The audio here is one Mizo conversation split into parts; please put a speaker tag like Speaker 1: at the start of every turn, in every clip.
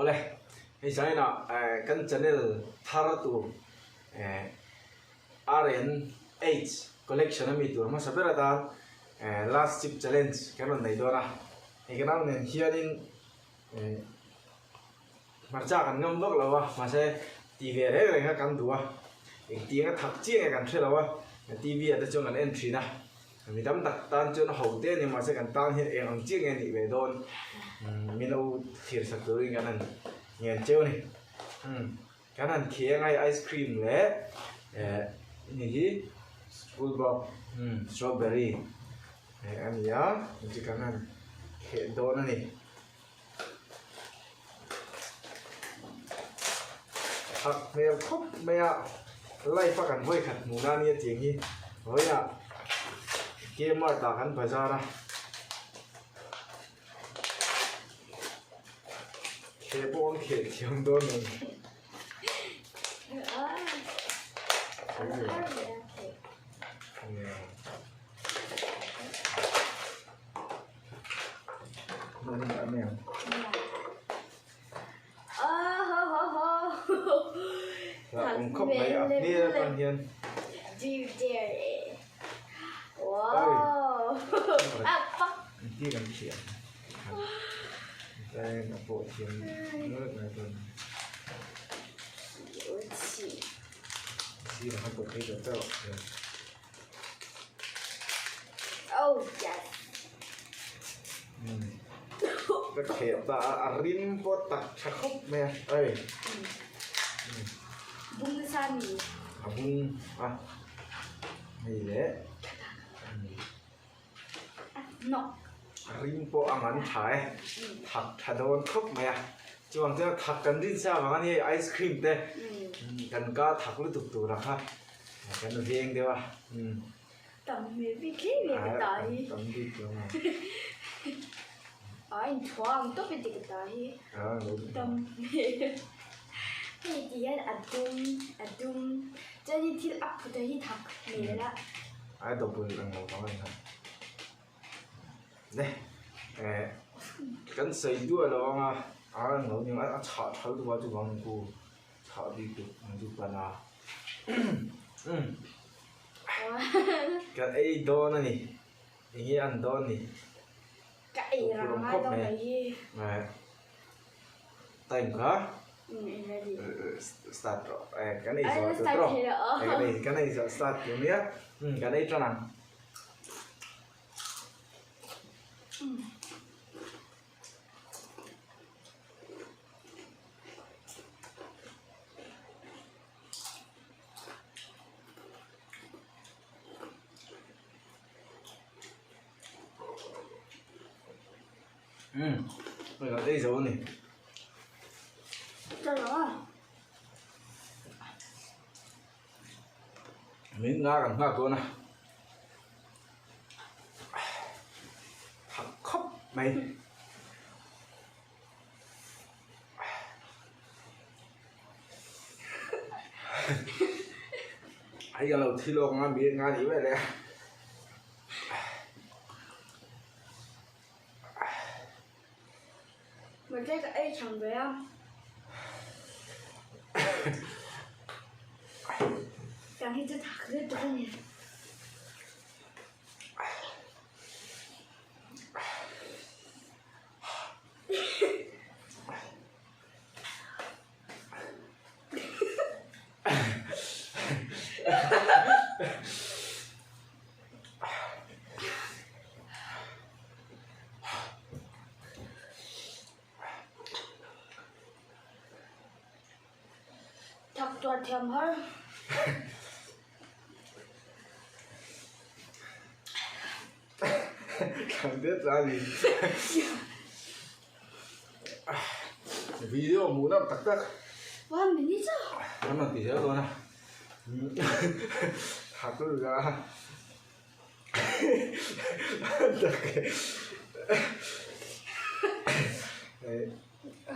Speaker 1: Awle, hei zainah kan channel thar tur RNH collection ami tur hmasa ber atan last chip challenge kan rawn nei dawn a, hei ka nau nen hianin hmarcha kan ngam vak lo a, mahse ti ve reng reng kha kan duh a, engtiang a thak chiah nge kan hre lo a, TV ah te chuan kan en thin a. Mi tam tak tan chuan ho te a ni mahse kan tan hian eng ang chiah nge a nih ve dawn min lo thlir sak turin kan han ngen cheu a ni. Kan han kheng a hei ice cream leh eh ni hi school box strawberry a ni a chu kan han kheh dawn a ni. Thak hmel khawp mai a live a kan vawi khat hmuh na ania tiang hi vawiah Kmart ah kan bazar a kheh pawh an kheh thiam dawn lo Hlauhawm khawp mai a hmel atang hian. Engtin kan thiam Tlaiin a pawh thiam ngawt mai dawn. Sirah a pawh phei tawh chauh.
Speaker 2: Oh yes.
Speaker 1: Ka kheh ta a, a rim pawh tak tha khawp mai a, ei.
Speaker 2: Bung nasa mi.
Speaker 1: A bung a, hei le.
Speaker 2: Nok.
Speaker 1: A rim pawh a ngan tha e, thak tha dawn khawp mai a. Chuang chuan thak kan rin sa vang a ni hei ice cream te kan ka thak lutuk tur ang kha. Kan veng deuh a.
Speaker 2: Tam hmel bik hle mai ka ta hi.
Speaker 1: Tam bik lo a.
Speaker 2: A in thuang tawp in ti ka ta hi. Tam hmel. Hei ti hian a dum a dum chuanin thil a phut a hi thak hmel a.
Speaker 1: A double ang lo vang a ni kha. Ne eh kan sawi duah lo ang a a ang lo ni ang a chhah tha lutuk a chuvang ku chhah bik duh ang chu pan a kan ei dawn a ni eng nge an dawn ni
Speaker 2: ka ei rang a dawn mai hi
Speaker 1: time kha start rawh kan ei zawh tur tawh kan ei zawh start tur nia kan ei tan ang. Umm hei kan ei zo a ni. Min nga kan nghak dawn a. Thak khawp mai. Hei ka lo thi lawk ang a mi nga nih vel e.
Speaker 2: Mahse ka ei chang ve a. Tiang hi chu thak lutuk a ni. Thak tuar thiam har.
Speaker 1: Thlang det la ni. Video hmuh nam tak tak.
Speaker 2: One minute a.
Speaker 1: Kan rawn ti zel dawn a. Thak lutuk a.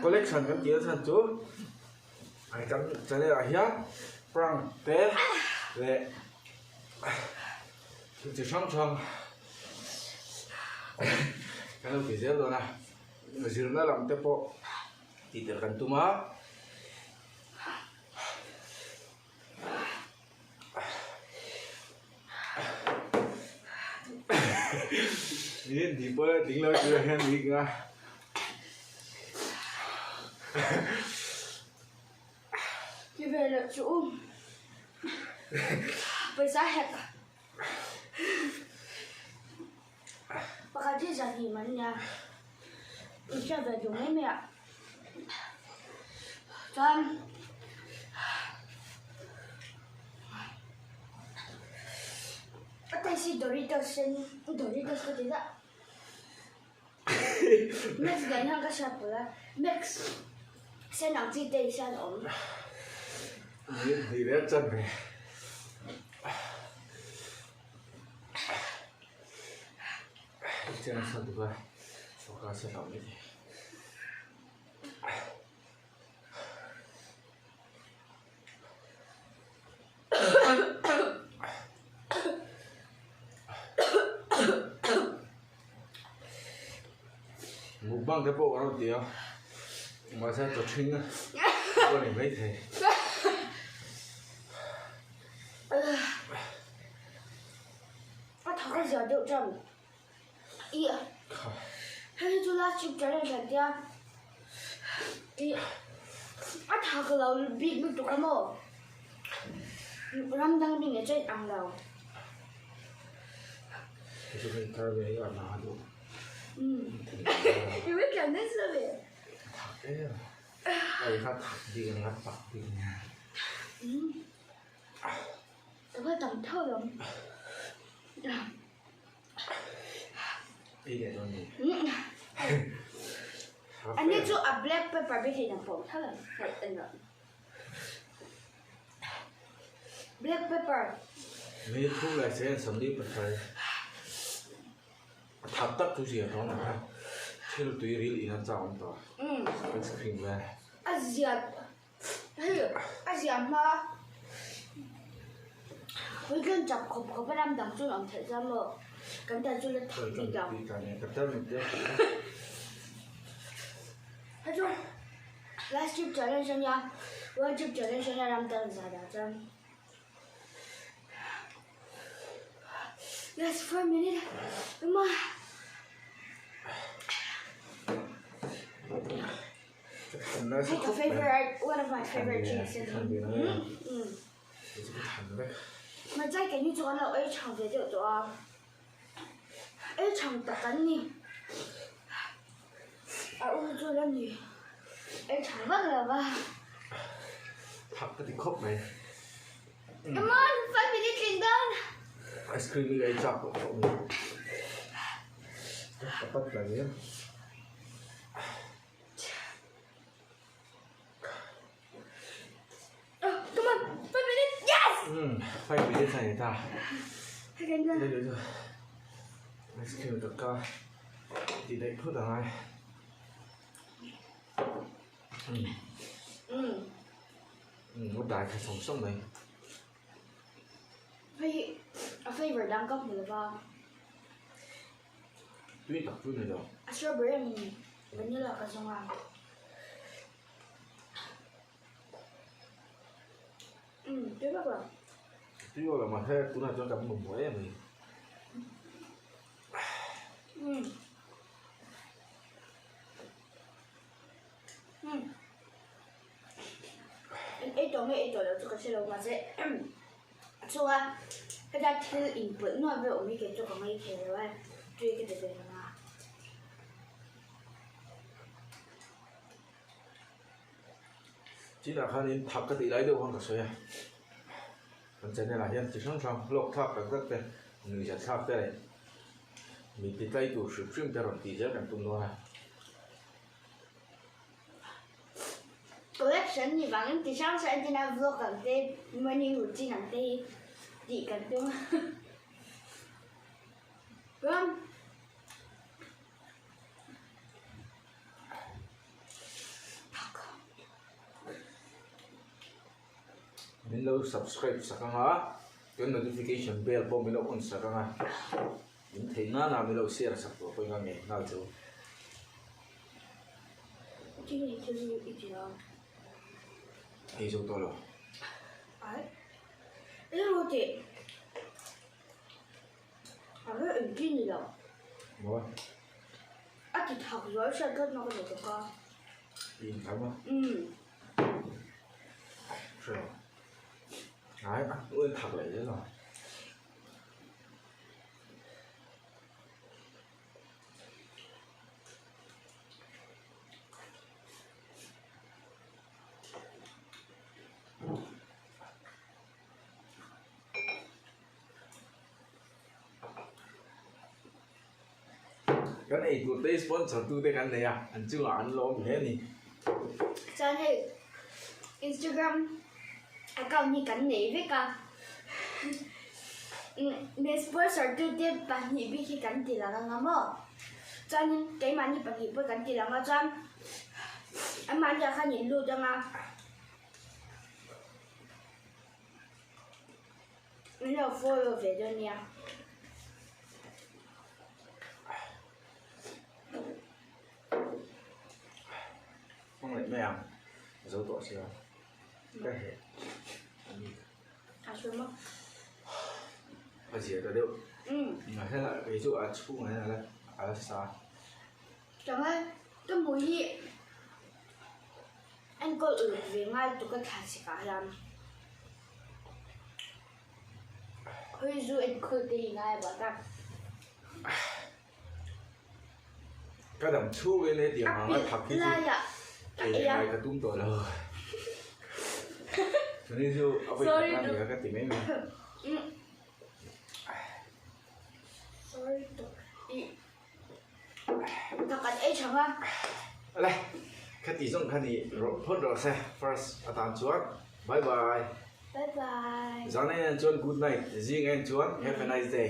Speaker 1: Collection kan tih a chhan chu kan channel ah hian prank te leh thil chi hrang hrang kan lo ti zel dawn a zirna lam te pawh. Tih tel kan tum a. Ni ni pawh a tling lo chu hian ni nga.
Speaker 2: Ti ve loh chu u. Pawisa hek. Pakhat hi zahnih man nia. In hriat ve duh mai mai a. Chuan a taste hi Doritos sen Doritos ka ti dah. Max nen hian ka hriat pawlh a. Max sen ang chi taste hian a awm.
Speaker 1: Ni ni reng chan ve. Mukbang te pawh ka rawn ti a mahse chaw ṭhing pawh a ni maithei.
Speaker 2: A thak a zia deuh tan ih hei hi chu last trip challenge an tia ih a thak lo bik lutuk a maw ram dang mi nge chuan ang lo. Ka va tam tho lo. Ani chu a black pepper bik hi ang pawh tho lo. Black pepper.
Speaker 1: Mi thu lai se an samli pasal. A thak tak chu zia dawn a. Thil tui ril in an chak awm tawh. Ice cream vel.
Speaker 2: A zia Hei a ziah hma puitling chak khawp khawp a ram dang chu an awm theih chuan maw kan tan chu la thak bik lo. Hei chu last trip challenge a nia one trip challenge a nia ram dang zah dah chuan last 4 minute ema. Hei ka favourite one of my favourite drinks a ni. Hmarcha keini chu kan lo ei chhang ve deuh tawh a, ei chhang tak an ni. A u chu la ni ei chhang vak lo va.
Speaker 1: Thak ka ti khawp mai.
Speaker 2: Come on, 5 minutes in dawn.
Speaker 1: Ice cream hi ka ei chak tawh khawp mai. Ka pat la zel.
Speaker 2: Come on, 5 minutes, yes!
Speaker 1: 5 minutes a ni ta. Ice cream ka ka ti daih phut ang ai. A dai kha sawng sawng mai.
Speaker 2: Hei a flavor dang ka hmu lova.
Speaker 1: Tui tak chu ni lo.
Speaker 2: A strawberry a ni vanilla ka zawng a. Umm tui vak lo.
Speaker 1: Tui vak lo mahse tunah chuan kan mamawh em a ni.
Speaker 2: Umm. Umm. Ei tawh nge ei tawh lo chu ka hre lo mahse a chhunga heta thil inpawlh nuam vel awm hi kei chu ka ngaih thei lo a tui ka ti ve lo a.
Speaker 1: Chinah khanin thak ka tih lai deuh khan ka sawi a, kan channel ah hian chi hrang hrang hlawk thlak tak tak te nuihzat thlak te leh mi ti tlai tur hrim hrim te rawn tih zel kan tum dawn a.
Speaker 2: Collection ni vangin ti hrang hrang entina vlog ang te morning routine ang te hi tih kan tum a. Chuan
Speaker 1: Min lo subscribe sak ang a, chuan notification bell pawh min lo on sak ang a, min theih nana min lo share sak tawh pawh hi ka ngei nghal chu.
Speaker 2: Tinge thil hi i ti a?
Speaker 1: Ei zo tawh lo.
Speaker 2: Ai. Ei rawh teh. A va engtin ni lo.
Speaker 1: Maw?
Speaker 2: A ti thak zual hriat tlat na ka ni bawk a.
Speaker 1: I intham a?
Speaker 2: Umm.
Speaker 1: Hre lo. Ai, a hnuai thak leh zel a. Kan ei tur te sponsor tu te kan nei a, an chungah an lawm hle a ni.
Speaker 2: Chuan hei Instagram account hi kan nei vek a, min sponsor tu te pahnih bik hi kan ti lang anga maw? Chuanin keimahni pahnih pawh kan ti lang a chuan anmahni ah khan in lut anga. Min lo follow ve dawn nia.
Speaker 1: Hmang leh mai ang. A zo tawh sia. Ka heh.
Speaker 2: A hre maw?
Speaker 1: A zia ta deuh. Mahse kei chu a chhungah hian a la a la sa.
Speaker 2: Chuan ka hmuh hi enkawl uluk ve ngai tuk a thla chhekah hian khawi zu enkawl te hi ngai a bak a.
Speaker 1: Ka dam chhung in hetiang ang a thak hi chu ei leh ngai ka tum tawh lo. Chuni chu a vawi khat na nia ka ti mai mai.
Speaker 2: Sorry tuk i Thak an ei tha va.
Speaker 1: Ale, khati zawng kha ni rawh phawt rawh se first atan chuan bye bye.
Speaker 2: Bye bye.
Speaker 1: Zan en chuan good night, zing en chuan have a nice day.